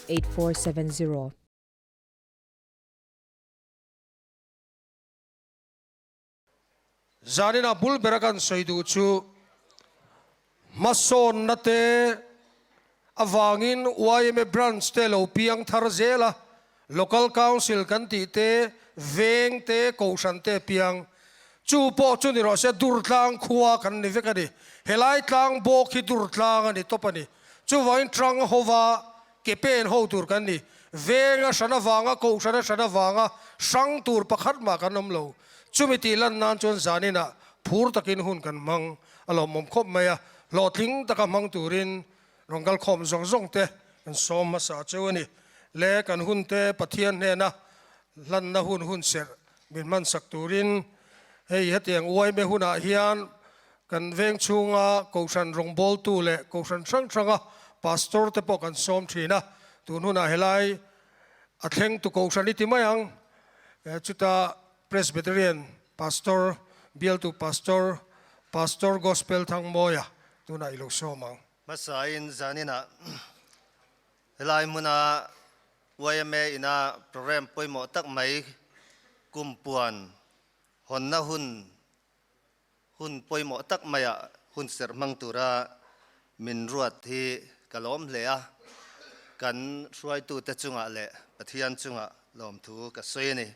8470. Zanina bul bera kan sawi duh chu hmasawnna te avangin yma branch te lo piang thar zel a, Local Council kan tih te, veng te, kohhran te piang. Chu pawh chu ni rawh se Durtlang khua kan ni vek a ni. Helai tlang bawk hi Durtlang a ni tawp a ni. Chuvangin Trang hova ke pen ho tur kan ni. Venga hran avanga, kohhrana hran avanga hrang tur pakhat mah kan awm lo. Chumi tih lan nan chuan zaninah phur takin hun kan hmang a lawmawm khawp mai a, hlawhtling taka hmang turin rawn kal khawm zawng zawng te kan sawm hmasa cheu a ni. Le kan hun te Pathian hnena hlanna hun hun serh min hmansak turin hei hetiang uaime hunah hian Kan veng chhunga Kohhran rawngbawltu leh Kohhran hrang hranga Pastor te pawh kan sawm thin a, tun hunah helai a thlengtu Kohhran i ti mai ang, chuta Presbyterian Pastor, Bialtu Pastor, Pastor Gospel Thangmawia tunah i lo sawm ang. Hmasain zaninah helai hmuna yma ina program pawimawh tak mai kumpuan hawnna hun Hun pawimawh tak maiah hun serh hmang tura min ruat hi ka lawm hle a, kan hruaitute chungah leh Pathian chungah lawmthu ka sawi a ni.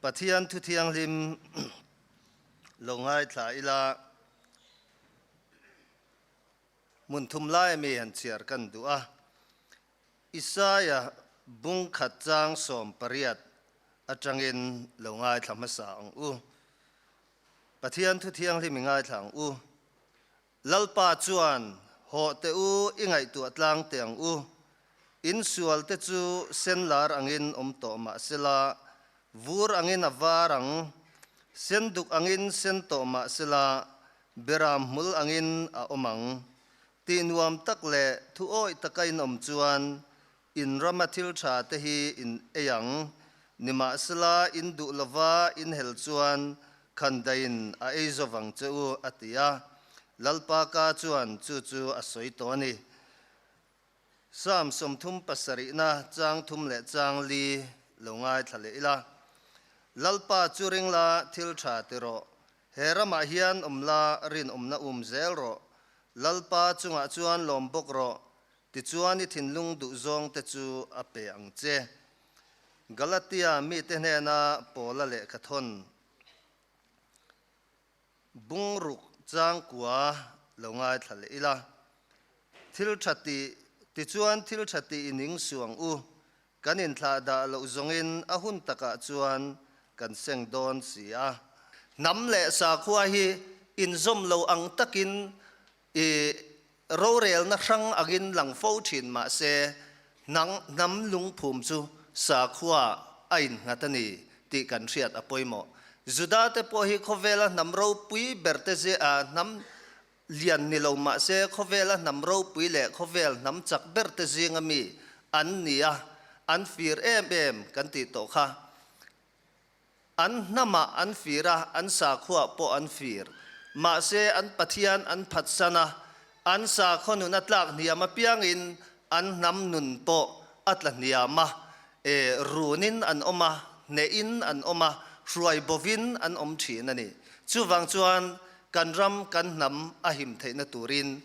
Pathian thu thianghlim lo ngaithla ila hmun thum lai ami han chhiar kan duh a. Isaia bung khat chang 18 atangin lo ngaithla hmasa ang u. Pathian thu thianghlim i ngaithla ang u. Lalpa chuan hawh teh u i ngaihtuah tlang teh ang u. In sual te chu sen lar angin awm tawh mah sela, vur angin a var ang, sen duk angin sen tawh mah sela, beram hmul angin a awm ang. Tih nuam tak leh thu awih taka in awm chuan in rama thil tha te hi in ei ang. Nimahsela in duh lova in hel chuan khandaiin a ei zovang che u, a ti a. Lalpa ka chuan chu chu a sawi tawh a ni. Psalm 37na chang thum leh chang li lo ngaithla leh ila. Lalpa chu ring la thil tha ti rawh. He ramah hian awm la, rinawmna um zel rawh. Lalpa chungah chuan lawm bawk rawh, tichuan i thinlung duhzawng te chu a pe ang che. Galatia mite hnena Paula lehkha thawn bungruk changkua lo ngaithla leh ila. Thil tha tih, tichuan thil tha tih i ning suh ang u. Kan inthlah dah loh zawngin a hun takah chuan kan seng dawn si a. Hnam leh sakhua hi inzawm lo ang takin i rorelna hrang angin lang fo thin mah se, hnam lungphum chu sakhua a innghat a ni tih kan hriat a pawimawh. Judate pawh hi khawvela hnam ropui berte hnam Lian ni lo mah se khawvela hnam ropui leh khawvel hnam chak ber te zinga mi an ni a, an fir em em kan tih tawh kha. An hnamah an fir a, an sakhuaah pawh an fir. Mahse an Pathian an phatsan a, an sakhaw nun a tlak hniam apiangin an hnam nun pawh a tla hniam a, e runin an awm a, hnehin an awm a, hruai bovin an awm thin a ni. Chuvang chuan kan ram kan hnam a him theihna turin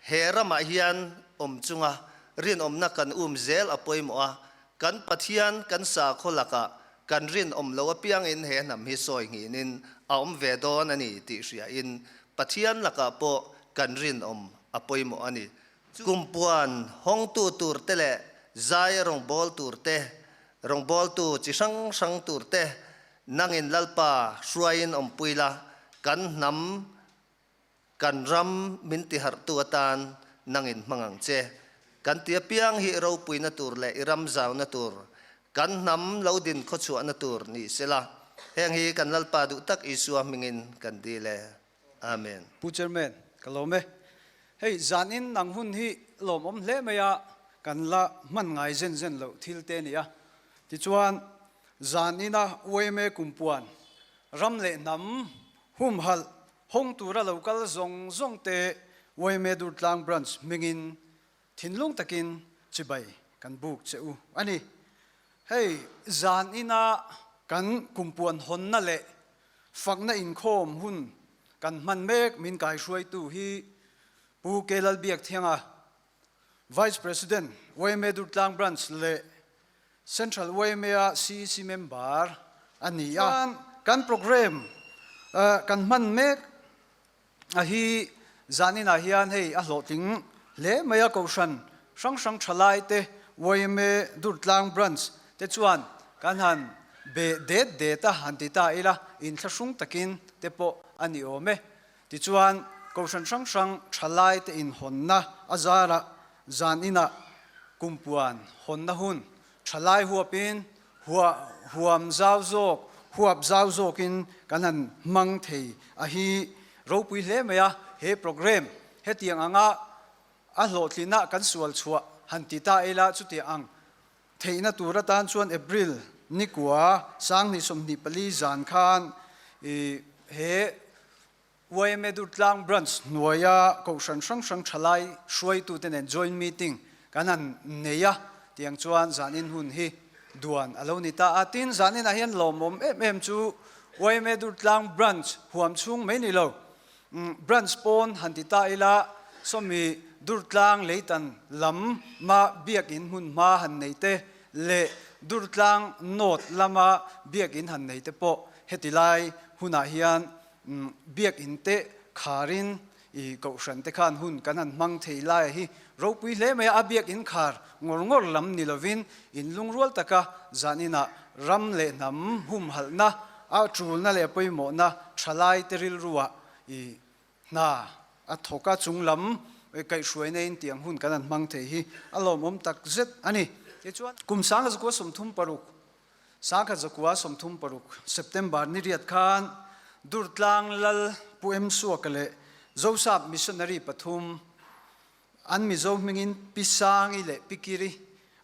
he ramah hian awm chunga rinawmna kan um zel a pawimawh a, kan Pathian kan sakhaw lakah kan rinawm lo apiangin he hnam hi sawi nghinin a awm ve dawn a ni tih hriain Pathian lakah pawh kan rinawm a pawimawh a ni. Kumpuan hawngtu tur te leh zai rawngbâwl tur te, rawngbâwltu chi hrang hrang tur te nangin Lalpa hruaiin awmpui la, kan hnam, kan ram min tiharhtu atan nangin hmang ang che. Kan ti apiang hi ropuina tur leh i ram zauna tur, kan hnam lo din khawchhuahna tur ni sela. Heng hi kan Lalpa duh tak Isua hmingin kan dil e. Amen. Pu Chairman, ka lawm e. Hei, zanin nang hun hi lawmawm hle mai a, kan la hman ngai zen zen loh thil te a ni a. Tichuan, zanina yma kumpuan, ram leh hnam, humhalh, hawng tura lo kal zawng zawng te yma Durtlang Branch hmingin. Thinlung takin chibai kan buk che u a ni. Hei zan ina kan kumpuan hawnna leh fakna inkhawm hun kan hman mek min kaihruaitu hi Pu K Lalbiakthianga, Vice President, yma Durtlang Branch leh Central yma-a CEC member a ni a. Kan programme kan hman mek a hi zaninah hian hei a hlawhtling hle mai a, Kohhran hrang hrang thalai te yma Durtlang Branch te chuan kan han be det det a han ti ta ila, inthlahrung takin te pawh a ni awm e. Tichuan, Kohhran hrang hrang thalai te inhawnna a zarah zan inah kumpuan hawnna hun thalai huapin huam zau zawk, huap zau zawkin kan han hmang thei a hi ropui hle mai a. He programme hetiang anga a hlawhtlinah kan sual chhuah han ti ta ila chutiang ang Theihna tur atan chuan April nikua 2024 zan khan he yma Durtlang Branch hnuaia Kohhran hrang hrang thalai hruaitute nen joint meeting kan han nei a, tiang chuan zanin hun hi duan a lo ni ta a. Tin, zaninah hian lawmawm em em chu yma Durtlang Branch huam chhung mai ni lo, Branch pawn han ti ta ila, sawmi Durtlang leitan lam ma biakinn hmun hma han nei te leh Durtlang North lama biakinn han nei te pawh heti lai hunah hian biakinn te kharin i kohhran te khan hun kan han hmang thei lai a hi ropui hle mai a, a biakinn khar ngawr ngawr lam ni lovin inlungrual taka zaninah ram leh hnam humhalhna A tulna leh pawimawhna thalai te rilruah i hna a thawk a, chung lam kaihhruaina in tiang hun kan han hmang thei hi a lawmawm tak zet a ni. Tichuan, kum 1936, 1936, September ni riat khan Durtlang Lal Pu Em Suaka leh Zosap Missionary pathum an Mizo hmingin Pi Sangi leh Pi Kiri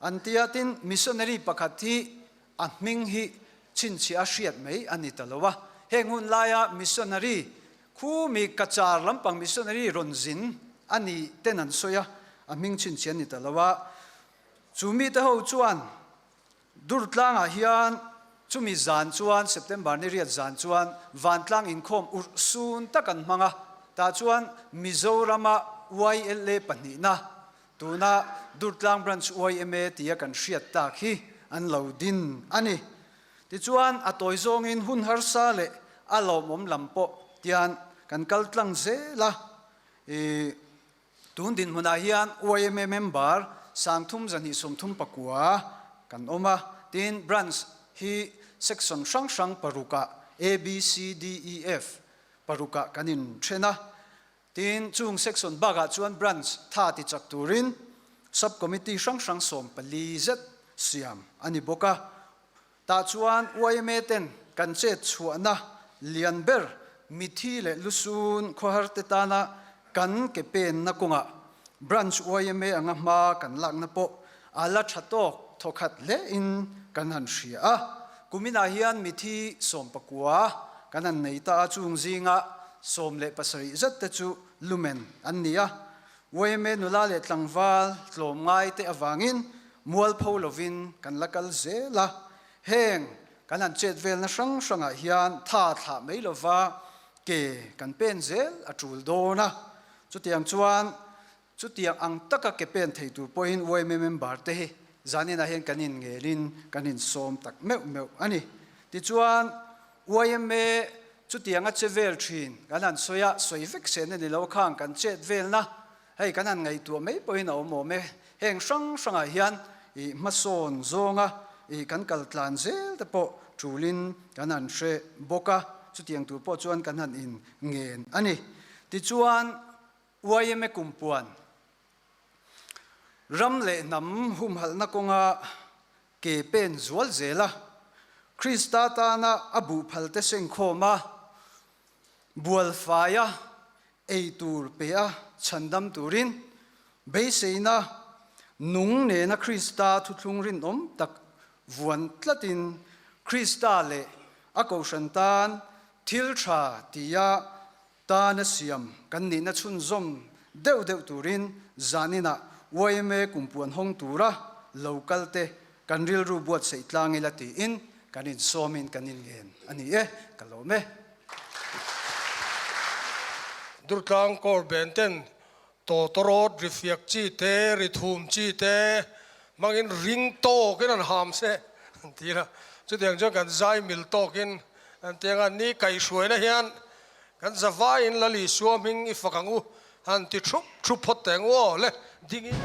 an ti a, tin missionary pakhat hi a hming hi chhinchhiah a hriat mai a ni ta lo a. Heng hun laia missionary khu mi Cachar lampang missionary rawn zin a ni ten an sawi a, a hming chhinchhiah a ni ta lo a. Chu mite ho chuan Durtlangah hian chumi zan chuan, September ni riat zan chuan vantlang inkhawm urh sun tak an hmang a, tah chuan Mizorama YLA pahnihna, tuna Durtlang Branch yma tia kan hriat tak hi an lo din a ni. Tichuan a tawi zawngin hun harsa leh a lawmawm lam pawh tian kan kal tlang zel a, i. Tun dinhmunah hian yma member 3239 kan awm a, tin branch hi section hrang hrang parukah A, B, C, D, E, F parukah kan inthen a, tin chung section bakah chuan branch tha ti chak turin sub committee hrang hrang 14 zet siam a ni bawk a. Tah chuan yma ten kan chet chhuahna lian ber mithi leh lusun khawhar te tana kan ke penna kawngah Branch yma anga hma kan lakna pawh a la tha tawk thawkhat hle in kan han hria a. Kuminah hian mithi 19 kan han nei ta a, chung zinga 17 zet te chu lumen an ni a. Yma nula leh tlangval tlawmngai te avangin mualpho lovin kan la kal zel a, heng kan han chet velna hrang hrangah hian tha thlah mai lova ke kan pen zel a tul dawn a, chutiang chuan chutiang ang taka ke pen thei tur pawhin yma member te hi zaninah hian kan inngelin kan insawm tak meuh meuh a ni. Tichuan yma chutianga che vel thin kan han sawi a, sawi vek sen a ni lo khang kan chet velna Hei kan han ngaihtuah mai pawhin a awm awm e. Heng hrang hrangah hian i hmasawn zawnga i kan kal tlan zel te pawh tulin kan han hre bawk a, chutiang tur pawh chuan kan han in ngen a ni. Tichuan yma kumpuan ram leh hnam humhalhna kawnga ke pen zual zela Krista tana a buhphal te sengkhawm a, bualfaia ei tur pe a chhandam turin beiseina nung nena Krista thuthlung rinawm tak vuan tlatin Krista leh a kohhran tan thil tha tia tana siam kan nihna chhunzawm deuh deuh turin zaninah Yma kumpuan hawng tura lo kal te kan rilru buatsaih tlang ila tiin kan insawmin kan inngen a ni e, ka lawm e. Durtlang Corps Band ten tawtawrawt ri fiak chi te, ri thum chi te hmangin ring tawkin an ham se an ti a, chutiang chuan kan zai mil tawkin an ti ang a, ni kaihhruaina hian kan zavaiin Lal Isua hming i fak ang u han ti thup thup phawt teh ang u aw le dingin.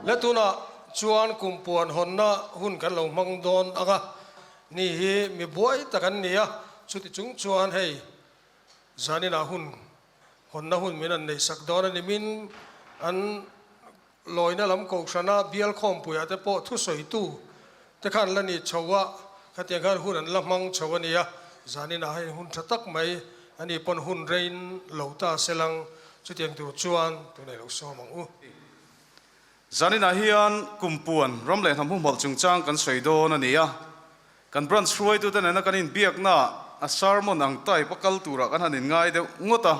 Le tunah chuan kumpuan hawnna hun kan lo hmang dawn ang a, Ni hi mi buai tak an ni a, chuti chung chuan hei zaninah hun hawnna hun min an neihsak dawn a ni. Min an lawina lam kohhrana bial khawmpuiah te pawh thusawitu te khan la ni chho a, khatiang khan hun an la hmang chho a ni a, zaninah hei hun tha tak mai a ni pawn hun rein lo ta se lang, chutiang tur chuan tunei lo sawm ang u. Zaninah hian kumpuan ram leh hnam humhalh chungchang kan sawi dawn a ni a, kan branch hruaitute nena kan inbiaknaah a sermon ang type a kal turah kan han inngai deuh ngawt a.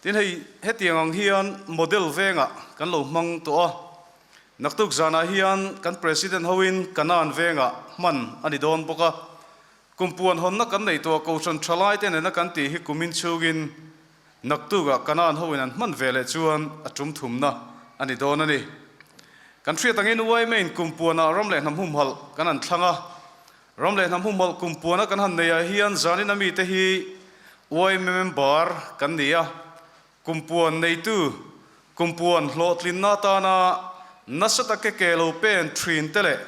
Tin hei hetiang ang hian model vengah kan lo hmang tawh a, naktuk zanah hian kan president hoin Kanan vengah hman a ni dawn bawk a. Kumpuan hawnna kan neih tawh Kohhran thalaite nena kan tih hi kumin chhungin Naktukah Kanaan hoin an hman ve leh chuan a tum thumna a ni dawn a ni. Kan hriat angin yma in kum puanah ram leh hnam humhalh kan han thlang a. Ram leh hnam humhalh kum puana kan han neiah hian zanin a mite hi yma member kan ni a. Kum puan neitu, kum puan hlawhtlinna atana nasa take ke lo pen thin te leh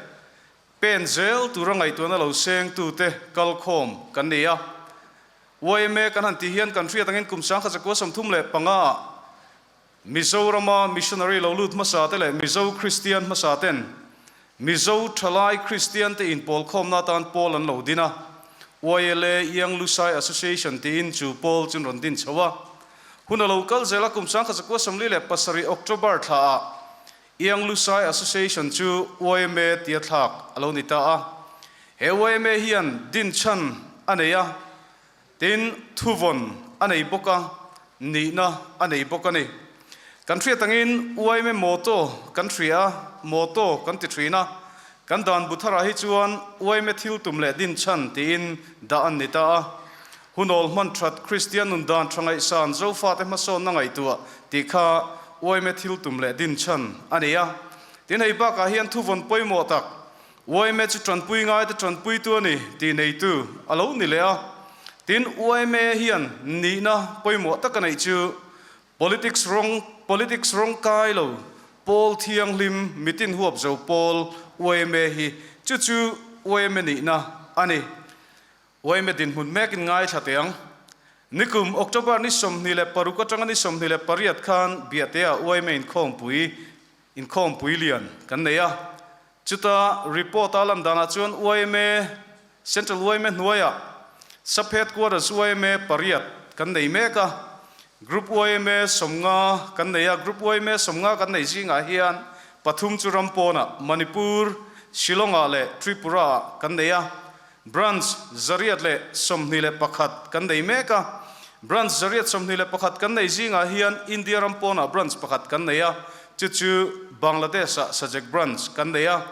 pen zel tura ngaihtuahna lo sengtute kalkhawm kan ni a. Yma kan han tih hian kan hriat angin kum 1935 ah Mizorama missionary lo lut hmasa te leh Mizo Kristian hmasa ten Mizo thalai Kristian te inpawlkhawmna atan pawl an lo din a, YLA Young Lusai Association tiin chu pawl chu an rawn din chho a. Hun a lo kal zel a, kum 1947 October thla ah Young Lusai Association chu yma tia thlak a lo ni ta a. He yma hian din chhan a nei a, tin thuvawn a nei bawk a, nihna a nei bawk a ni. Kan hriat angin yma motto kan hria a, motto kan ti thin a, kan dan bu tharah hi chuan yma thil tum leh din chhan tiin dah an ni ta a. Hunawl hman that Kristian nun dan tha ngaihsan Zofate hmasawnna ngaihtuah tih kha yma thil tum leh din chhan a ni a. Tin hei bakah hian thuvawn pawimawh tak yma chu tanpui ngaite tanpuitu a ni tih neitu a lo ni leh a. Tin yma hian nihna pawimawh tak a neih chu politics rawng politics rawng kai lo pawl thianghlim mitin huap zo pawl yma hi chu chu yma nihna a ni. Yma dinhmun mek in ngaithla teh ang. Nikum October ni 26 atanga ni 28 khan Biahtea yma inkhawmpui inkhawmpui lian kan nei a. Chuta report a lan danah chuan yma Central yma hnuaiah Sub Headquarters yma pariat kan nei mek a. Group yma 50 kan nei a. Group yma 50 kan nei zingah hian. Pathum chu ram pawnah Manipur, Shillong-ah leh Tripura-ah kan nei a. Branch 821 kan nei mek a. Branch 821 kan nei zingah hian India ram pawnah branch pakhat kan nei a, chu chu Bangladesh-ah Sajek Branch kan nei a.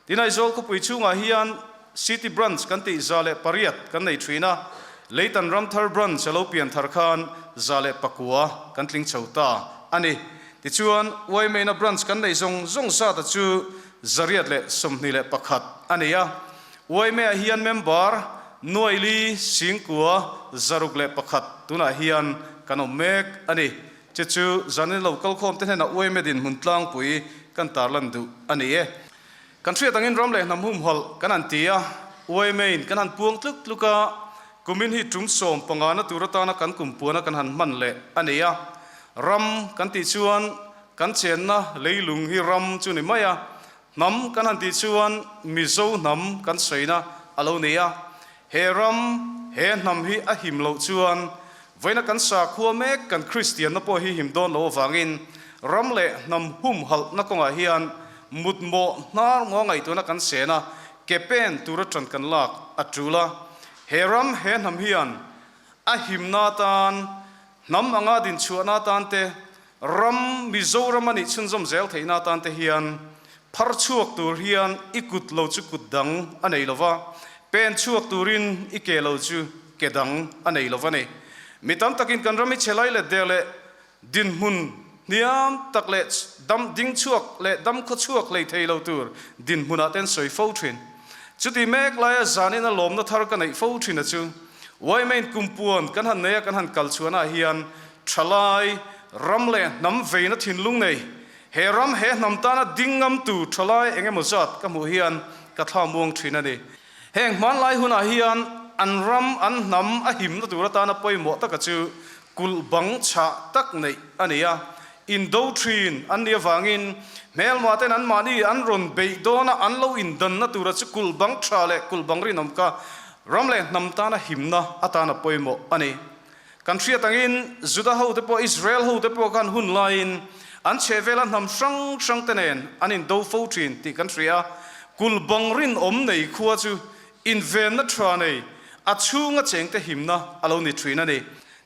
Tin, Aizawl khawpui chhungah hian City Branch kan tih 108 kan nei thin a, Leitan Ramthar Branch a lo pian thar khan 109 kan tling chho ta a ni. Tichuan, YMA-na Branch kan neih zawng zawng zata chu 821 a ni a. YMA-ah hian member nuaili singkua 601 tunah hian kan awm mek a ni. Chu chu zanin lo kalkhawm te hnenah YMA dinhmun tlangpui kan tarlan duh a ni e. Kan hriat angin ram leh hnam humhawlh kan han ti a, YMA-in kan han puang tluk tluk a, kumin hi tum sawm panga na tur atana kan kum puana kan han hman leh a ni a. Ram kan tih chuan kan chenna leilung hi ram chu ni mai a, hnam kan han tih chuan Mizo hnam kan sawina a lo ni a. He ram, he hnam hi a him loh chuan vawiina kan sakhua mek kan Kristianna pawh hi him dawn lo avangin ram leh hnam humhalhna kawngah hian mutmawh hnar ngaw ngaihtuahna kan sen a, ke pen tura ṭan kan lak a ṭul a. He ram, he hnam hian a himna atan, hnam anga dinchhuahna atan te, Ram Mizoram a nih chhunzawm zel theihna atan te hian phar chhuak tur hian i kut lo chu kut dang a nei lo va, pen chhuak turin i ke lo chu ke dang a nei lo va ni. Mi tam takin kan ram hi chhe lai let der leh dinhmun hniam tak leh dam ding chhuak leh dam khaw chhuak hlei thei lo tur dinhmunah te an sawi fo thin. Chuti mek laia zanin a lawmna thar ka neih fo thin a chu Yma-in kumpuan kan han nei a kan han kal chhuanah hian Thalai, ram leh hnam veina thinlung nei, he ram he hnam tana ding ngamtu thalai eng emaw zat ka hmuh hian ka thla muang thin a ni. Heng hmanlai hunah hian an ram, an hnam a himna tur atana pawimawh taka chu kulh bang chhah tak neih a ni a. Indo thin an nih avangin hmelma ten anmahni an rawn beih dawna an lo indanna tura chu kulh bang tha leh kulh bang rinawm kha ram leh hnam tana himna atana pawimawh a ni. Kan hriat angin Juda hote pawh Israel hote pawh khan hun laiin an chhehvela hnam hrang hrang te nen an indo fo thin tih kan hria a. Kul bang rinawm nei khua chu invenna tha nei a chhunga chengte himna a lo ni thin a ni.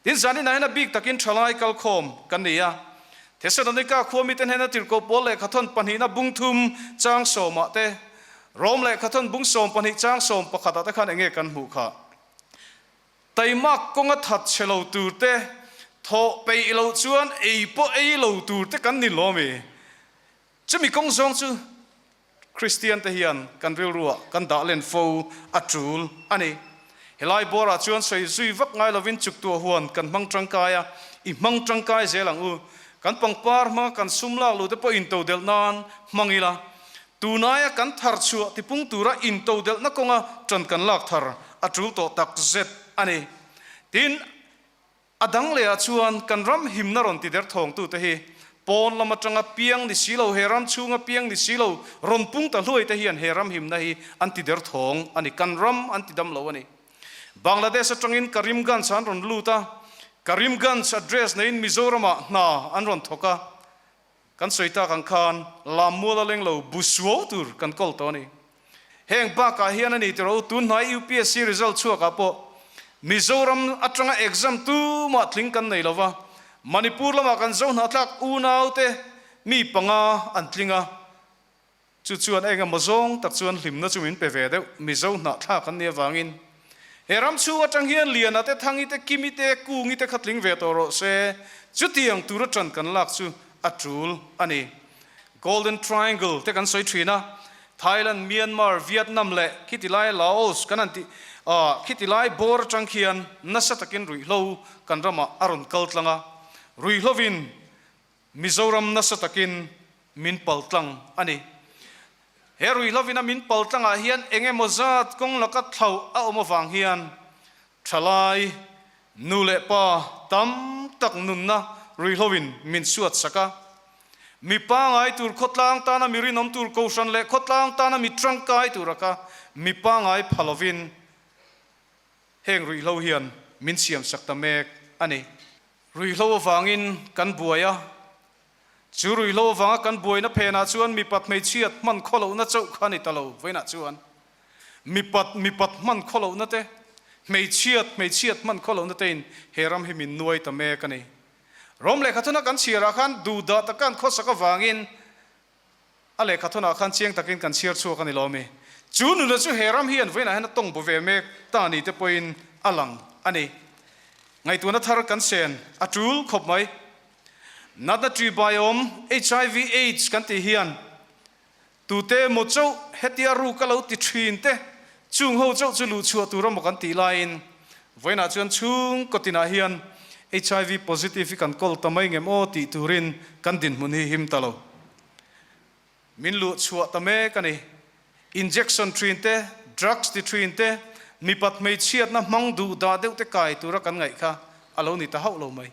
Tin, zanin ah hian a bik takin thalai kalkhawm kan ni a. Thessalonika khua mite hnena tirhkoh pawl lehkhathawn pahnihna bung thum chang sawmah te, Rom lehkhathawn bung sawm pahnih chang sawm pakhatah te khan enge kan hmuh khah? Taimak kawnga that chhe lo tur te, thawh peih loh chuan ei pawh ei lo tur te kan ni lawm i. Chumi kawng zawng chu Kristian te hian kan rilruah kan dah len fo a tul a ni. Helai bawrah chuan sawi zui vak ngai lovin chuktuah huan kan hmang tangkai a, i hmang tangkai zel ang u. Kan pangpar hmanga kan sum lak luh te pawh intodelh nan hmang ila, Tunaia kan thar chhuah tipung tura intodelhna kawnga ṭan kan lak thar a ṭul tawh tak zet a ni. Tin, a dang lehah chuan kan ram himna rawn ti der thawngtute hi pawn lam aṭanga piang ni si lo, he ram chhunga piang ni si lo rawn pung ta hluai te hian he ram himna hi an ti der thawng a ni, kan ram an ti dam lo a ni. Bangladesh aṭangin Karimganj an rawn lut a, Karimganj address neiin Mizoramah hna an rawn thawk a, Kan sawi tak ang khan lammual a leng lo bu suau tur kan kawl tawh a ni. Heng bakah hian a ni tiraw u, tun hnai UPSC result chhuakah pawh Mizoram atanga exam tumah tling kan nei lova, Manipur lamah kan Zohnahthlak unaute mi panga an tling a, Chu chuan eng emaw zawng tak chuan hlimna chu min pe ve deuh, Mizo hnahthlak an nih avangin. He ram chhung atang hian Liana te, Thangi te, Kimi te, Kungi te kha tling ve tawh rawh se, chutiang tura tan kan lak chu a tul a ni. Golden Triangle te kan sawi thin a, Thailand, Myanmar, Vietnam leh khiti lai Laos kan han tih ah khiti lai bawr atang khian nasa takin ruihhlo kan ramah a rawn kal tlang a, ruihhlovin Mizoram nasa takin min paltlang a ni. He ruihhlovin a min paltlangah hian eng emaw zat kawng laka thlauh a awm avang hian thalai, nu leh pa tam tak nunna ruihhlovin min suat sak a. Mi pangai tur khawtlang tana mi rinawm tur kohhran leh khawtlang tana mi tangkai tur aka mi pangai pha lovin heng ruihhlo hian min siamsak ta mek a ni. Ruihhlo avangin kan buai a, Chu ruihhlo avanga kan buaina phenah chuan mipat hmeichhiat hman khawlohna chauh kha a ni ta lo. Vawiinah chuan mipat mipat hman khawlohna te, hmeichhiat hmeichhiat hman khawlohna tein he ram hi min nuai ta mek a ni. Rom lehkhathuna kan chhiarah khan duhdah taka an khawsak avangin A lehkhathawnah khan chiang takin kan chhiar chhuak a ni lo mi? Chu nuna chu he ram hian vawiinah hian a tawng bu ve mek ta ni te pawhin a lang a ni. Ngaihtuahna thar kan sen a tul khawp mai. Natna ṭi baiawm, HIV aids kan tih hian tute emaw chauh hetia ruk a lo ti ṭhin te chung ho chauh chu luhchhuah tur emaw kan tih laiin vawiinah chuan chhungkaw tinah hian HIV positive hi kan kawl ta mai ngem aw tih turin kan dinhmun hi him ta lo. Min luh chhuah ta mek a ni. Injection thin te, drugs ti thin te, mipat hmeichhiatna hmang duh dah deuh te kai tura kan ngaih kha a lo ni ta hauh lo mai.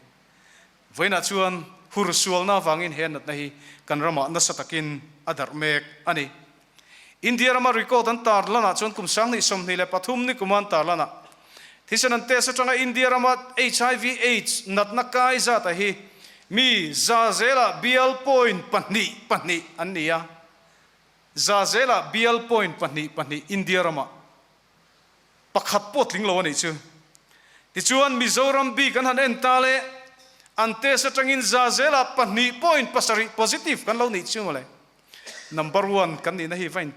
Vawiinah chuan hur sualna avangin he natna hi kan ramah nasa takin a darh mek a ni. India rama record an tar lanah chuan kum 2023 ni kuma an tar lanah thisen an test atanga India rama hiv aids natna kai zata hi mi za zela bial point pahnih pahnih an ni a, za zela bial point pahnih pahnih India rama pakhat pawh tling lo a nih chu. Tichuan Mizoram bik an han en ta le an test atangin za zela pahnih point pasarih positive kan lo nih chu mawle. Number one kan nihna hi va in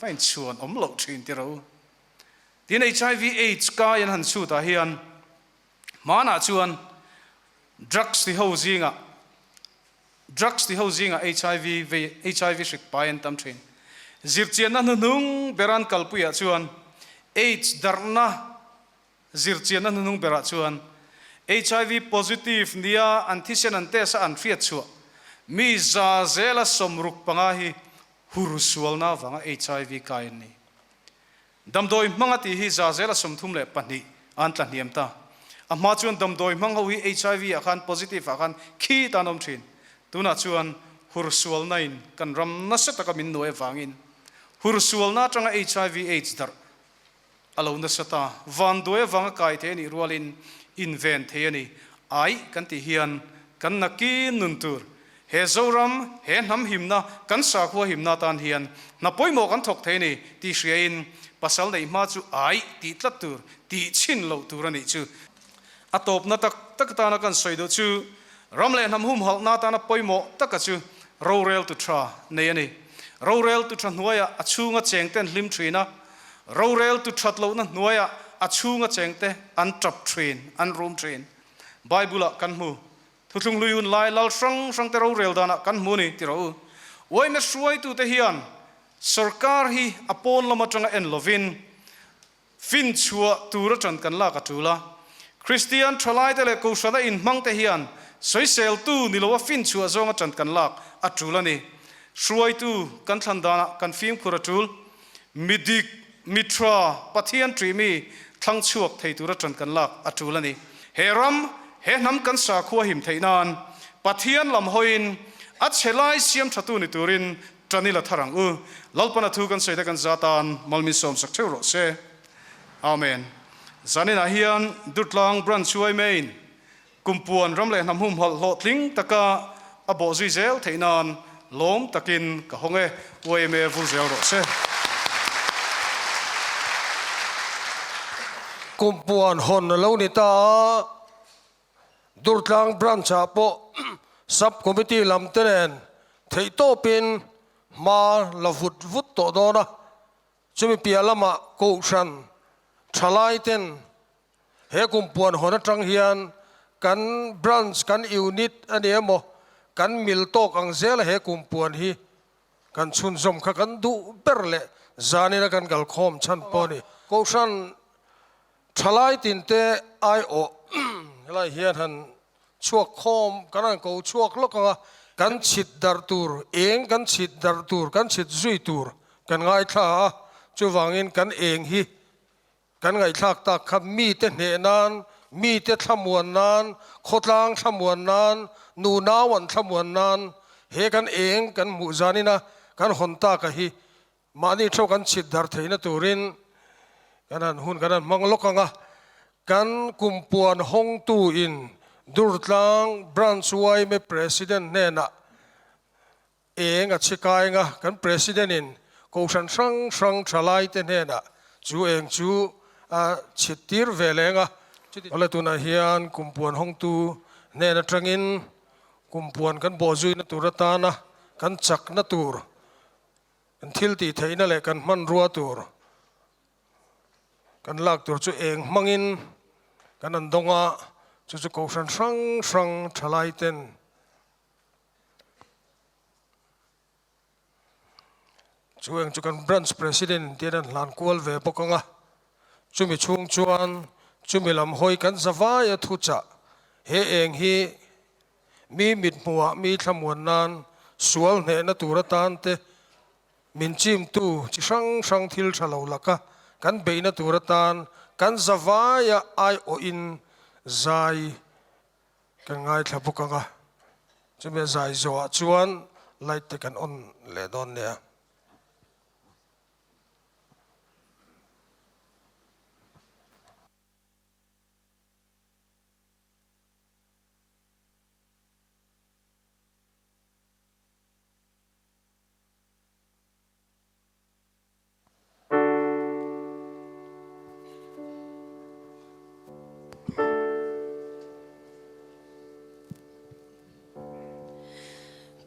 va in chhuan awm loh thin ti ro. Tin HIV AIDS kai an han chhut ah hian hmanah chuan drugs ti ho zingah drugs ti ho zingah HIV vei HIV hrik pai an tam thin. Zirchianna hnuhnung ber an kalpuiah chuan AIDS darhna Zirchianna hnuhnung berah chuan HIV positive nia an thisen an test a an hriat chhuah mi za zela 65 hi hur sualna avanga HIV kai an ni. Damdawi hmanga tih hi za zela 32 an tla hniam ta. A hma chuan damdawi hmang ho hi HIV ah khan positive ah khan khi tan awm thin. Tunah chuan hur sualna in kan ram nasa taka min nuai avangin hur sualna atanga HIV aids darh A lo nasa ta. Vanduai avanga kai thei a nih rualin inven thei a ni. Aih kan tih hian kan nakin nun tur he Zoram, he hnam himna, kan sakhua himna atan hian hna pawimawh kan thawk thei a ni tih hriain pasal neih hma chu aih tih tlat tur, tih chhin loh tur a nih chu. A tawpna tak tak atana kan sawi duh chu ram leh hnam humhalhna atana pawimawh taka chu roreltu tha nei a ni. Roreltu tha hnuaiah a chhunga chengten hlim thin a, roreltu that lohna hnuaiah a chhunga chengte an tap thin, an rum thin. Bible-ah kan hmu. Thuthlung hlui hun lai lal hrang hrangte rorel danah kan hmu a ni ti rawh u. Uaime hruaitute hian sorkar hi a pawn lam atanga en lovin, Fin chhuah tur aṭan kan lak a ṭul a. Kristian ṭhalaite leh Kohhrana inhmangte hian sawiseltu ni loa fin chhuah zawng aṭan kan lak a ṭul a ni. Hruaitu kan thlan danah kan fimkhur a ṭul. Mi dik, mi ṭha, Pathian ṭih mi thlang chhuak thei tur aṭan kan lak a ṭul a ni. He ram, he hnam kan sakhua him theih nan Pathian lam hawiin a chhe lai siam ṭhatu ni turin Ṭan ila thar ang u. Lalpana thu kan sawi te kan za tan malmin sawmsak theuh rawh se. Amen. Zaninah hian Durtlang Branch huai maiin Kumpuan ram leh hnam humhalh hlawhtling taka a bawh zui zel theih nan lawm takin ka hawng e. YMA vul zel rawh se. Kumpuan hawn a lo ni ta a. Durtlang Branch-ah pawh Sub Committee lam te nen theihtawpin hma la vut vut tawh dawn a, chumi piah lamah Kohhran thalai ten he kumpuan hawn atang hian kan Branch, kan Unit a ni emaw kan mil tawk ang zela he kumpuan hi kan chhunzawm kha kan duh ber leh zanina kan kalkhawm chhan pawh a ni. Kohhran Thalai tinte aiawh helai hian han chhuak khawm kan han ko chhuak lawk ang a, kan chhit darh tur, eng kan chhit darh tur, kan chhit zui tur kan ngaithla a, chuvangin kan eng hi kan ngaihthlak tak kha mite hneh nan, mite thlamuan nan, khawtlang thlamuan nan, nunau an thlamuan nan he kan eng kan hmuh zanina kan hawn tak a hi Mahni theuh kan chhit dar theihna turin kan han hun kan han hmang lawk ang a, kan kumpuan hawngtu in Durtlang Branch yma President hnenah. Eng a chhi kainga kan President in Kohhran hrang hrang thalaite hnenah chu eng chu a chhit tir ve leng a. Awle tunah hian kumpuan hawngtu hnen atangin kumpuan kan bawhzuina tur atana kan chakna tur, kan thil tih theihna leh kan hmanrua tur kan lak tur chu eng hmangin kan an dawng a, chu chu Kohhran hrang hrang thalaiten Chu eng chu kan branch president tian an hlan kual ve bawk ang a, chumi chhung chuan chumi lam hawi kan zavaia thu chah he eng hi mi mit hmuhah mi thlamuan nan sual hnehna tur atan te min chimtu chi hrang hrang thil tha lo laka kan beihna tur atan kan zavaia aiawhin zai Kan ngaithla bawk ang a, chumi a zai zawhah chuan light te kan on leh dawn nia.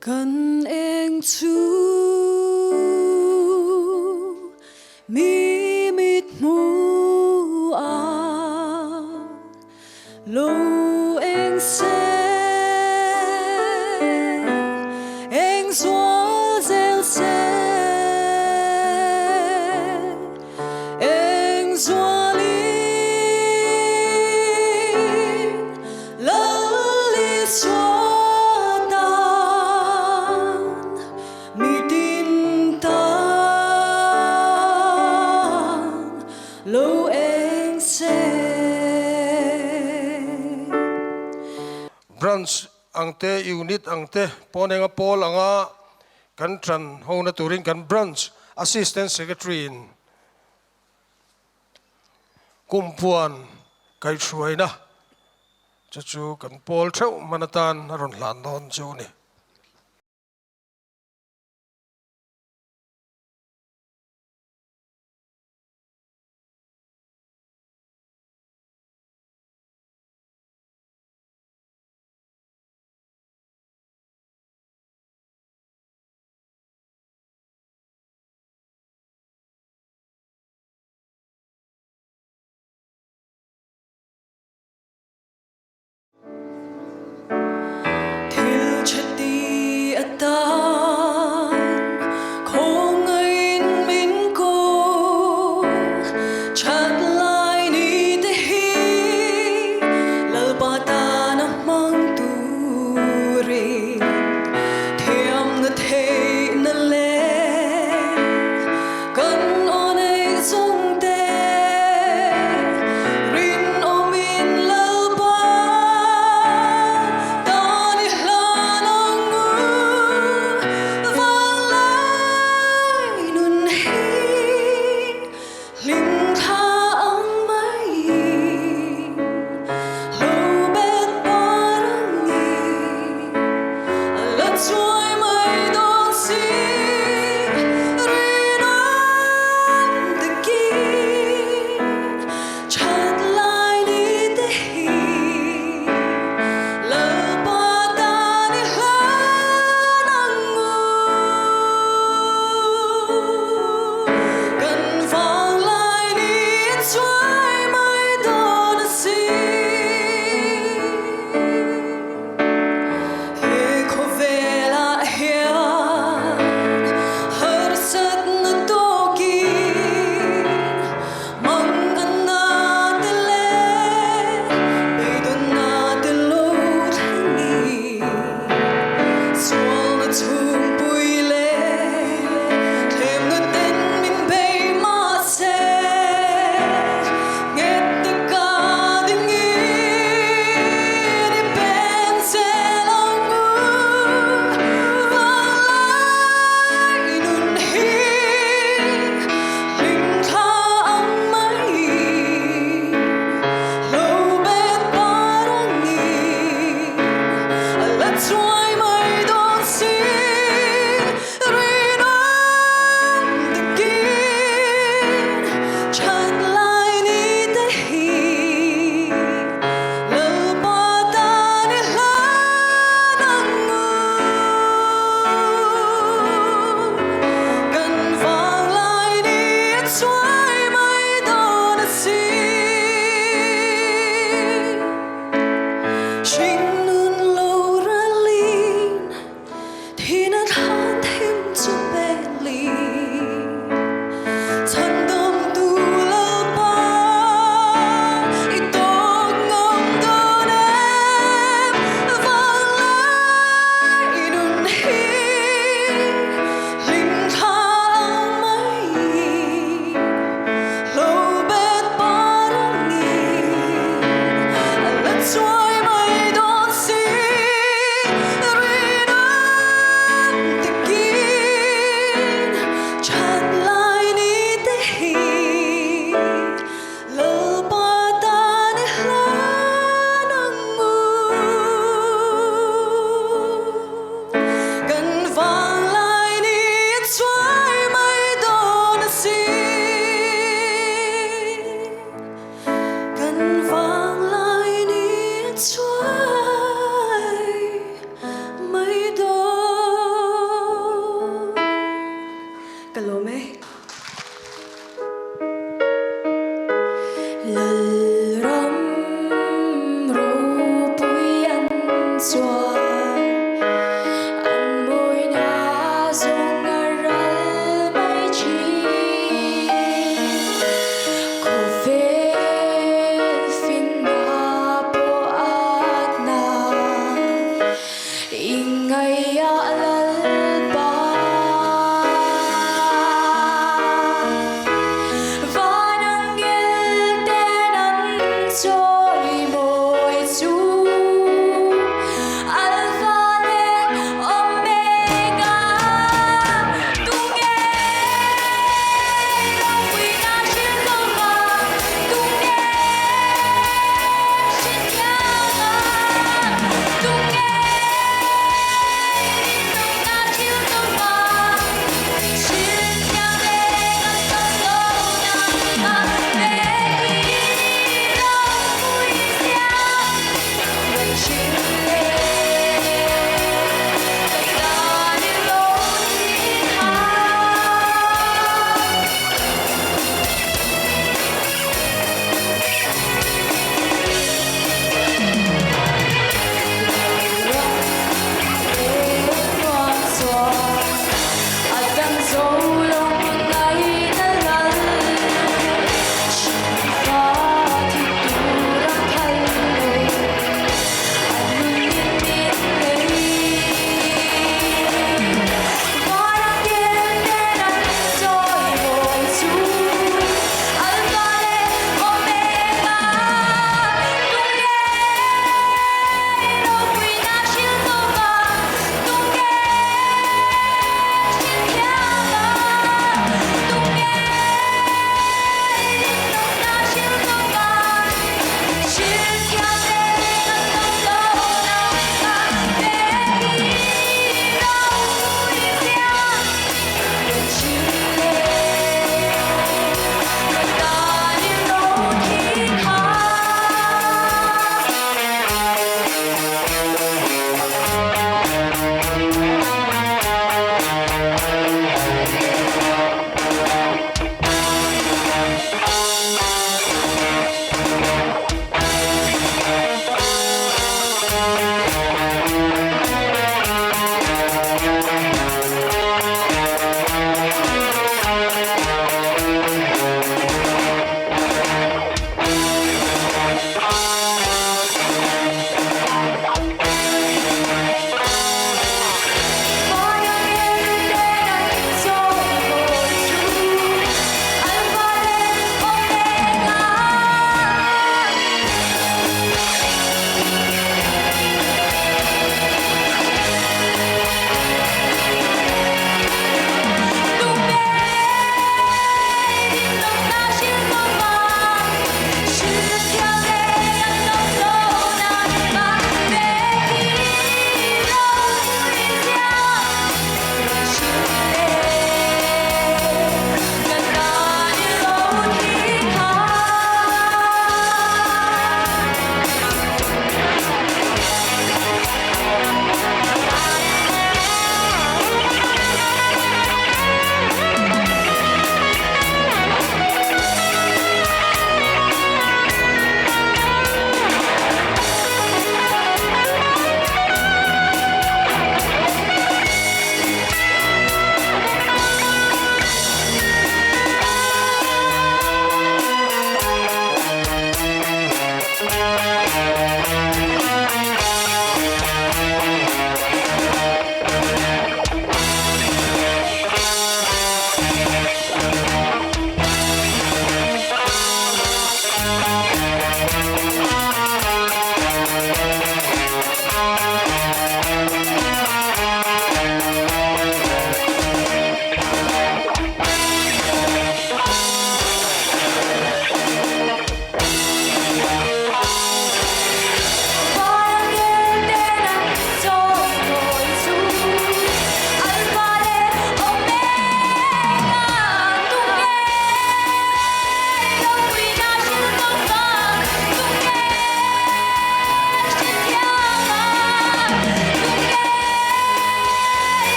Kan eng chu mi mit hmu a lo eng se eng zual zel se eng zualin Lal Isua tan mitin tan lo eng se. Branch ang te, Unit ang te, Pawnenga pawl anga kan tan hona turin kan Branch Assistant Secretary in Kumpuan kaihhruaina chu chu kan pawl theuh hman atan a rawn hlan dawn chu a ni. Thil tha.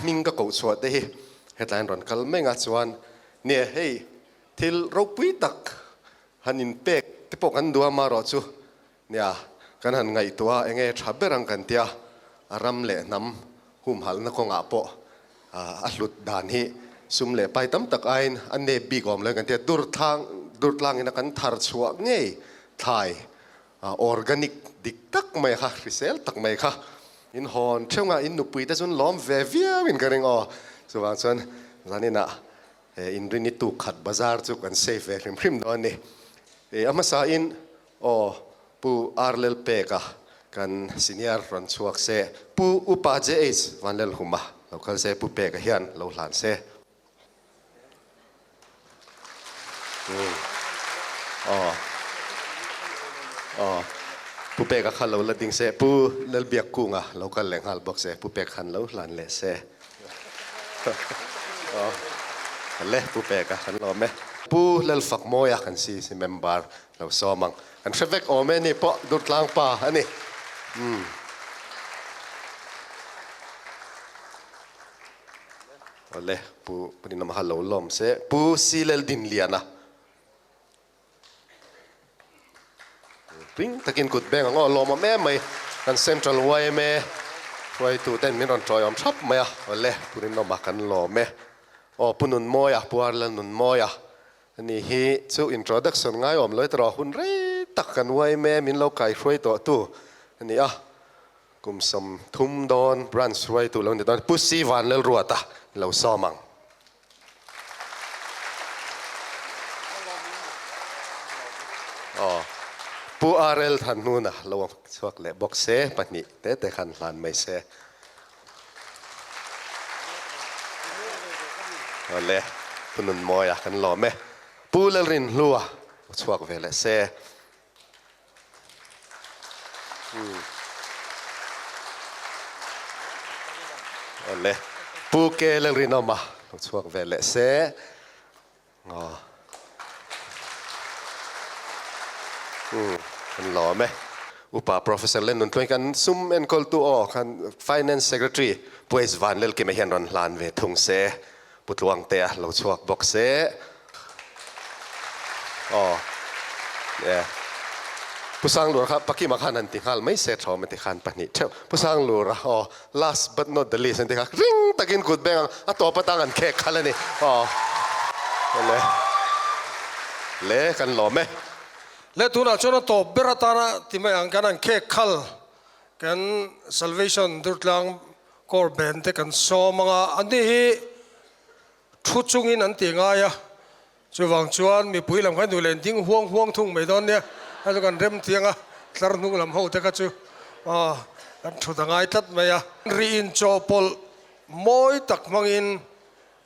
hming ka koh chhuah te hi hetlaiin rawn kal meng a chuan nia hei thil ropui tak han inpek te pawh kan duh a marawh chu nia kan han ngaihtuah a enge tha ber ang kan tia a ram leh hnam humhalhna kawngah pawh a hlut dan hi sum leh pai tam tak aiin a nep bik awm lo kan tia durtlang durtlangin a kan thar chhuah ngei thlai Organic dik tak mai kha, hrisel tak mai kha in hawn theuh a, in nupui te chuan lawm ve viau in ka ring aw. Chuvang chuan zaninah he inrini tuk khat bazar chu kan save ve hrim hrim dawn a ni. A hmasa in aw Pu Arlel Peka kan senior rawn chhuak se, Pu Upa JH Vanlelhuma lo kal se, Pu Peka hian lo hlan se. Aw Pu Peka kha lo la ding se, Pu Lalbiak Kunga lo kal leh nghal bawk se, Pu Pek khan lo hlan leh se. Aw le Pu Peka kan lawm e. Pu Lalfakmawia kan CC member lo sawm ang. Kan hre vek awm e ni pawh Durtlang pa a ni. Umm. Awle, Pu Puninama kha lo lawm se. Pu Silel Dinliana. Ring takin kut beng ang aw, lawmawm em mai. Kan Central yma hruaitu ten min rawn tawiawm thap mai a. Awle, Pu Rinawma kan lawm e. Aw, Pu Nunmawia, Pu Arlal Nunmawia. Ani hi chu introduction ngaiawm lo erawh hun rei tak kan yma min lo kaihruai tawh tu a ni a. Kum 30 dawn branch hruaitu lo ni dawn Pu Si Vanlalruata lo sawm ang. Aw Pu RL Thanhnuna lo chhuak leh bawk se pahnih te te khan hlan mai se. Awle Pu Nunmawia kan lawm e. Pu Lalrinhlua lo chhuak ve leh se. Awle, Pu Ke Lalrinawma lo chhuak ve leh se. Aw. Umm, kan lawm e. Upa Professor Lennon Tluai kan sum enkawltu aw khan Finance Secretary Pu H Vanlelkima hian rawn hlan ve thung se. Pu Tluangtea lo chhuak bawk se. Aw e. Pu Sanglura kha Pakima khan han ti nghal mai se thawm a ti khan pahnih theuh. Pu Sanglura aw last but not the least an ti kha ring takin kut beng ang a tawp atang an khek khalh a ni. Aw le le kan lawm e. Le tunah chuan a tawp ber atana ti mai ang kan han khek khal kan Salvation Durtlang Corps Band te kan sawm ang a, anni hi Thu chungin an ti ngai a, chuvang chuan mipui lam khan duhlen ding huang huang thung mai dawn nia, a chu kan rem tiang a, tlar hnung lam ho te kha chu aw kan thut a ngai tlat mai a. Ri inchawhpawlh mawi tak hmangin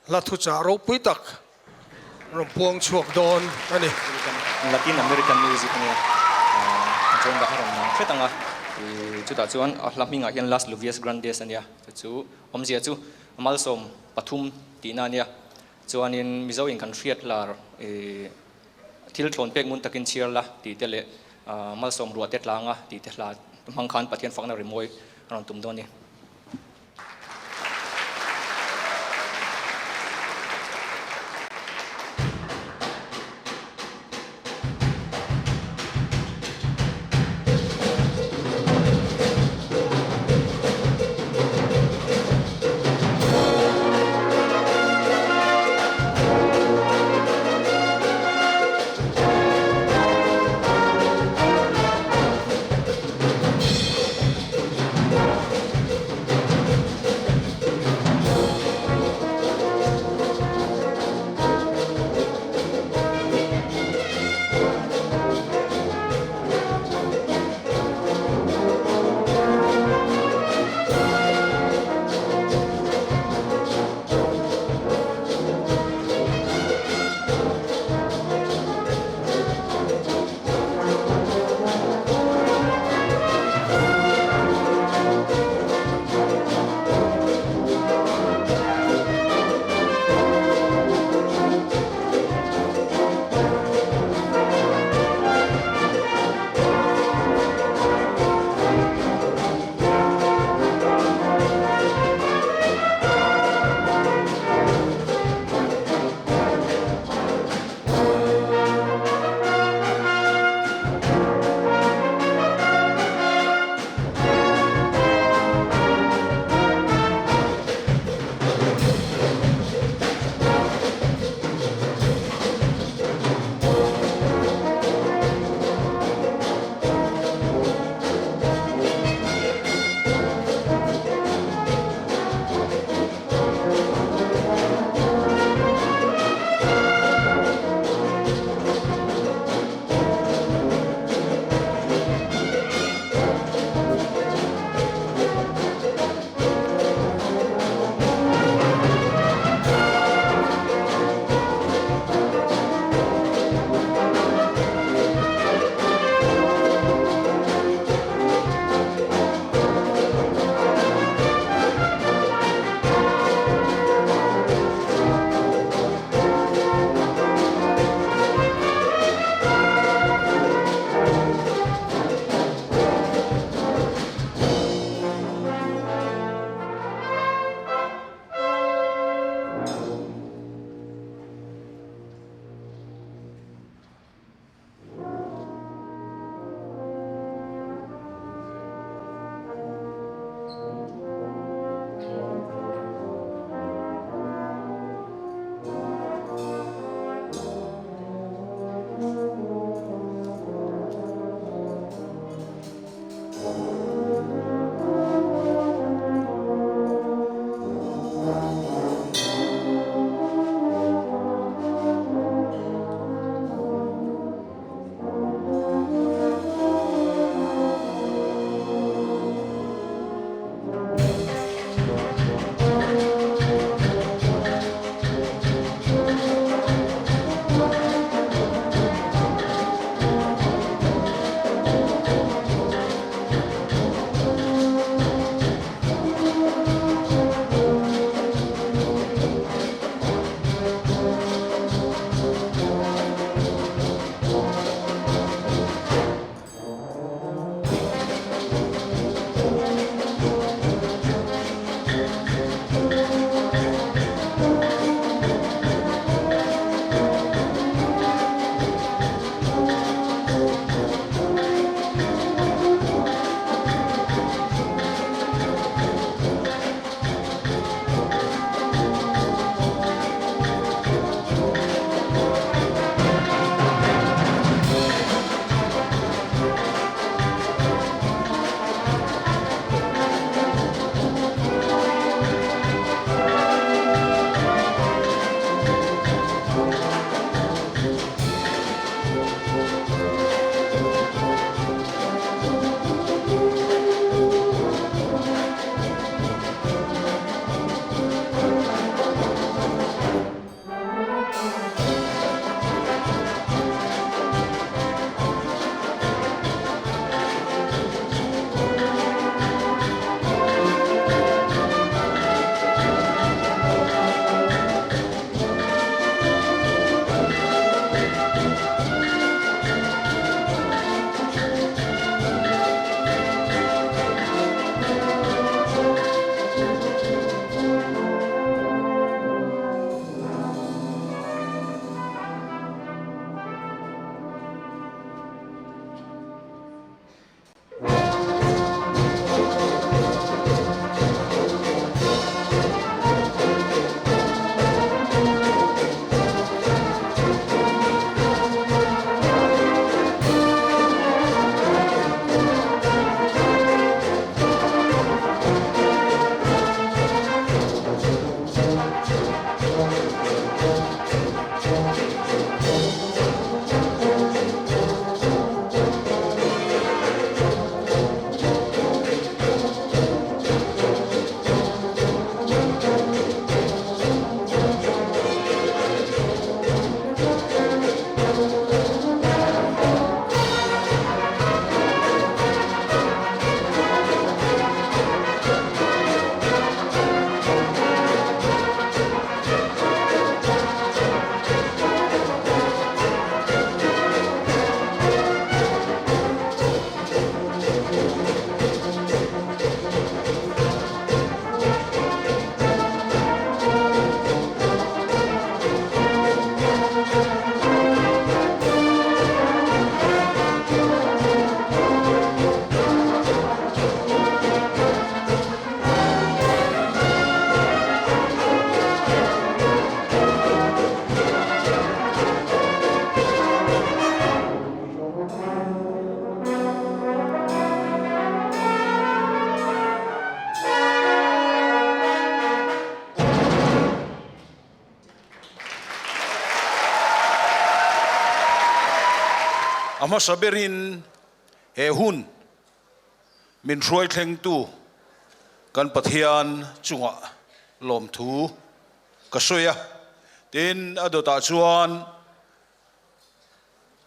hla thuchah ropui tak rawn puang chhuak dawn a ni. Latin American music a nia, a chuan dah a rawn nang hret ang a, chutah chuan a hla hmingah hian Las Lluvias Grandes a nia, chu chu awmzia chu Malsawm pathum tihna a nia. Chuanin Mizo in kan hriat lar thil thlawn pek ngun takin chhiar la tih te leh Malsawm ruah te tlanga tih te hla hmang khan Pathian fakna rimawi a rawn tum dawn a ni. A hmasa berin he hun min hruai thlengtu kan Pathian chungah lawmthu ka sawi a. Tin, a dawtah chuan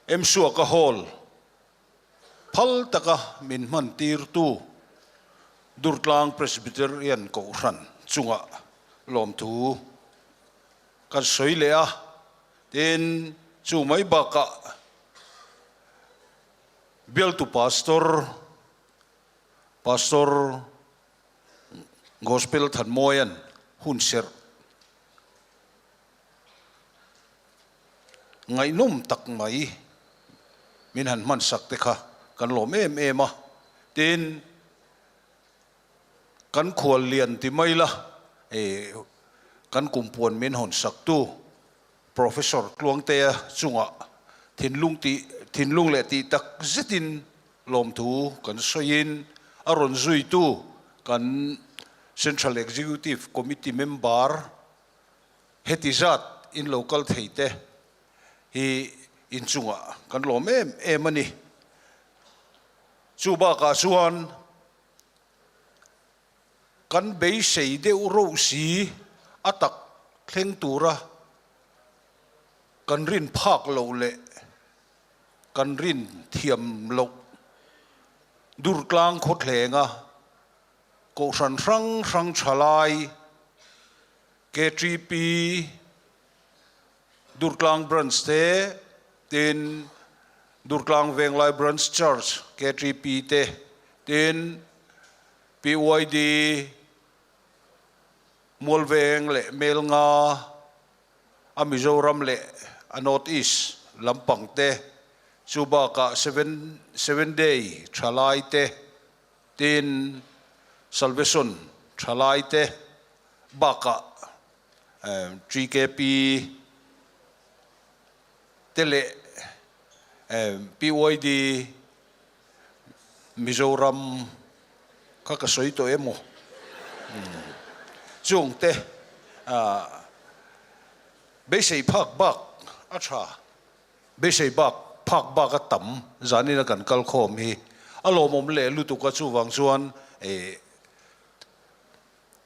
Emsuaka Hall phal taka min hman tirtu Durtlang Presbyterian Kohhran chungah lawmthu kan sawi leh a. Tin, chu mai bakah Bialtu Pastor, Pastor Gospel Thanmawia'n hun serh ngaihnawm tak mai min han hmansak te kha kan lawm em em a. Tin, kan khual lian ti mai la, kan kumpuan min hawnsak tu Professor Tluangtea chungah thinlung tih thinlung leh tih tak zetin lawmthu kan sawiin a rawn zuitu kan Central Executive Committee member heti zat in lo kal thei te hi inchungah kan lawm em em a ni. Chu bakah chuan Kan beisei deuh roh si a tak thleng tura kan rin phak loh leh kan rin thiam loh Durtlang khawthlenga Kohhran hrang hrang thalai KTP Durtlang Branch te tin Durtlang Venglai Branch Church KTP te tin PYD Mualveng leh Melnga a Mizoram leh a North East lampang te chu bakah Seven Seven Day thalai te tin Salvation thalai te bakah TKP te leh PYD Mizoram kha ka sawi tawh em aw? Chung te beisei phak bak a tha, beisei bak phak bak a tam zanin a kan kal khawm hi a lawmawm leh lutuk a, chuvang chuan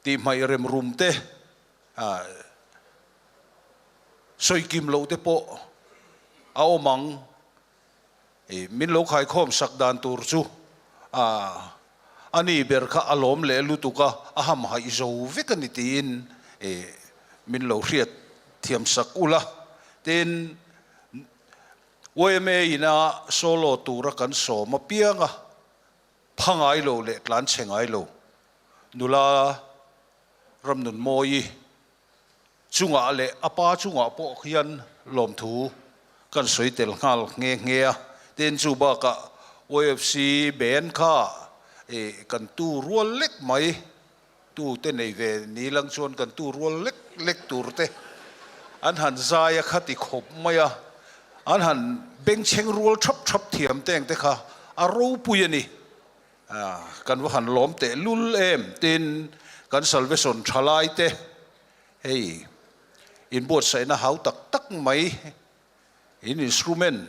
tihhmaih rem rum te sawi kim loh te pawh a awm ang. I min lo khaikhawm sak dan tur chu a a ni ber kha a lawm leh lutuk a, a hamhaih zo vek a ni tiin i min lo hriat thiam sak ula. Tin, yma ina solo tura kan sawm apiang a, pha ngai lo leh tlan chhe ngai lo nula Ramnunmawii Chungah leh a pa chungah pawh hian lawmthu kan sawi tel nghal nghe nghe a, tin chu bakah UFC band kha ih kan tu rual lek mai, tu te nei ve ni lang chuan kan tu rual lek lek tur te an han zai a kha ti khawp mai a, an han bengchheng rual thap thap thiam teng te kha a ropui a ni. Kan va han lawm teh lul em tin kan Salvation thalai te hei inbuatsaihna hau tak tak mai in instrument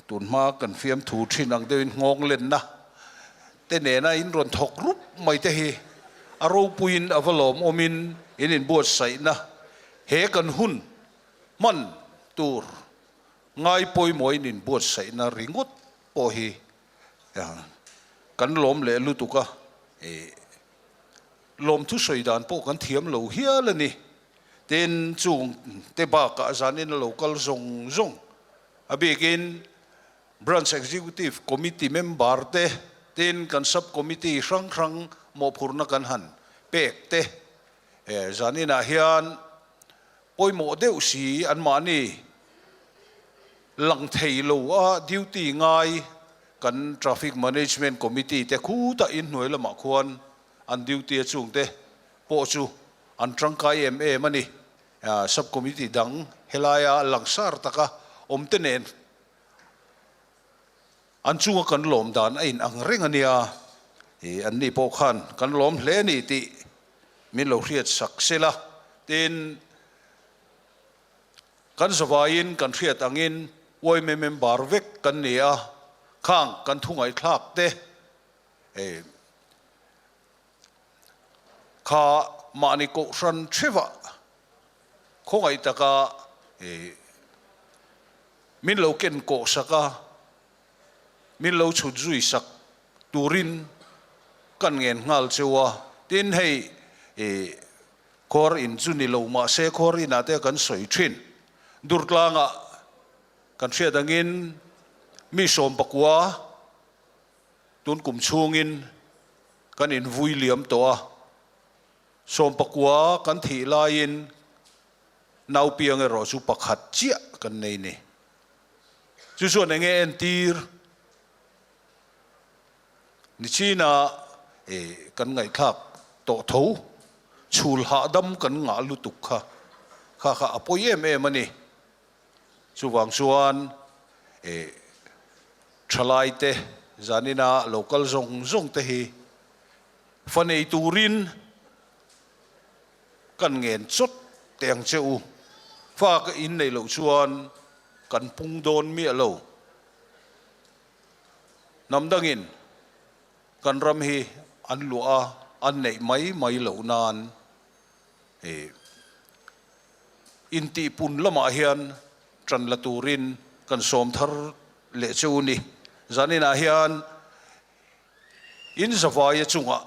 tun hma kan fiamthu thin ang deuhin nghawng lenna te nena in rawn thawk rup mai te hi a ropuiin a va lawmawmin in inbuatsaihna he kan hun hman tur ngai pawimawhin inbuatsaihna ringawt pawh hi kan lawm leh lutuk a, lawmthu sawi dan pawh kan thiam lo hial a ni. Tin, chung te bakah zanin a lo kal zawng zawng, a bikin Branch Executive Committee member te, tin kan Sub Committee hrang hrang mawhphurhna kan han pek te, zaninah hian pawimawh deuh si anmahni Lang thei lo a duty ngai kan Traffic Management Committee te khutah inhnuai lamah khuan an duty a chungte pawh chu an tangkai em em a ni. Sub Committee dang helaia langsar taka awm te nen an chunga kan lawm dan a in ang reng a nia. An ni pawh khan kan lawm hle a ni tih min lo hriat sak sela. Tin, Kan zavaiin kan hriat angin. Yma member vek kan ni a, khang kan thu ngaihthlak te eh kha mahni kohhran theuhah khawngaih taka eh min lo ken kawh sak a, min lo chhut zui sak turin kan ngen nghal cheu a, tin hei eh Khawr in chu ni lo mah se khawr inah te kan sawi thin. Durtlangah kan hriat angin mi 19 tun kum chhungin kan invui liam tawh a. 19 kan thih laiin naupiang erawh chu pakhat chiah kan nei ni. Chu chuan enge entir? Nichina kan ngaihthlak tawh tho, chhul hahdam kan ngah lutuk kha, kha kha a pawi em em a ni. Chuvang chuan thalai te zanina lo kal zawng zawng te hi fa nei turin kan ngen chawt teh ang che u. Fa ka in neih loh chuan kan pung dawn miah lo. Hnam dangin kan ram hi an luah a, an neih mai mai loh nan intihpun lamah hian tan la turin kan sawm thar leh che u ni. Zaninah hian in zavaia chungah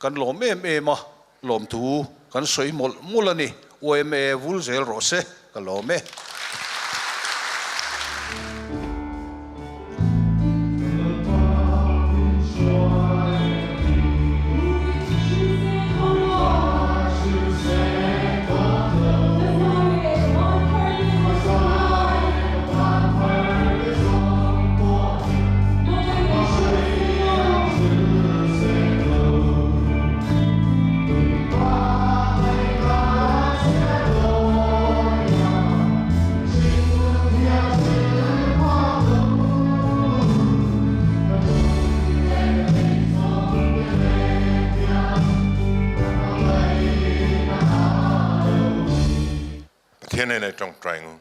kan lawm em em a, lawmthu kan sawi mawlh mawlh a ni. YMA vul zel rawh se, ka lawm e. Pathian nen tawngtai ngu.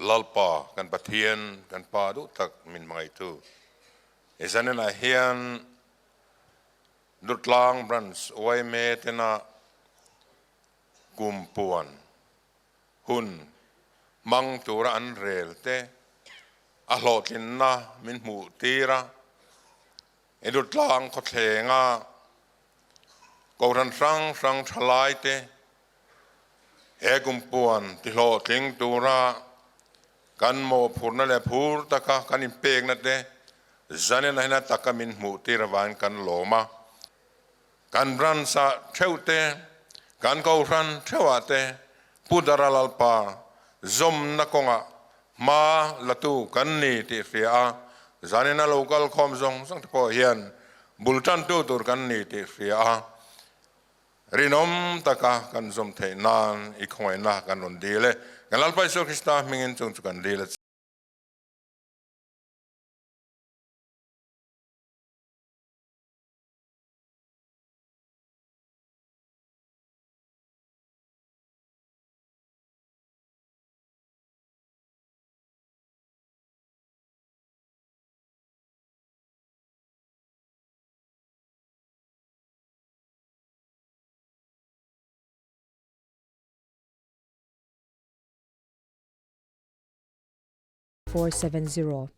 Lalpa kan Pathian kan Pa duh tak min hmangaihtu i zaninah hian Dutlang Branch yma tena kum puan hun hmang tura an rel te a hlawhtlinna min hmuh tir a, i Dutlang khawthlenga Kohhran hrang hrang thalai te He kumpuan tihlawhtling tura kan mawhphurhna leh phur taka kan inpekna te zanin ahina taka min hmuh tir avangin kan lawm a. Kan branch-ah theuh te, kan kohhran theuhah te Pu Dara Lalpa zawmna kawngah hma latu kan ni tih hria a, zanina lo kal khawm zawng zawng te pawh hian bul tantu tur kan ni tih hria a. Rinawm taka kan zawm theih nan i khawngaihna kan rawn dil e. Kan Lalpa Isua Krista hmingin chung chu kan dil a che. 470.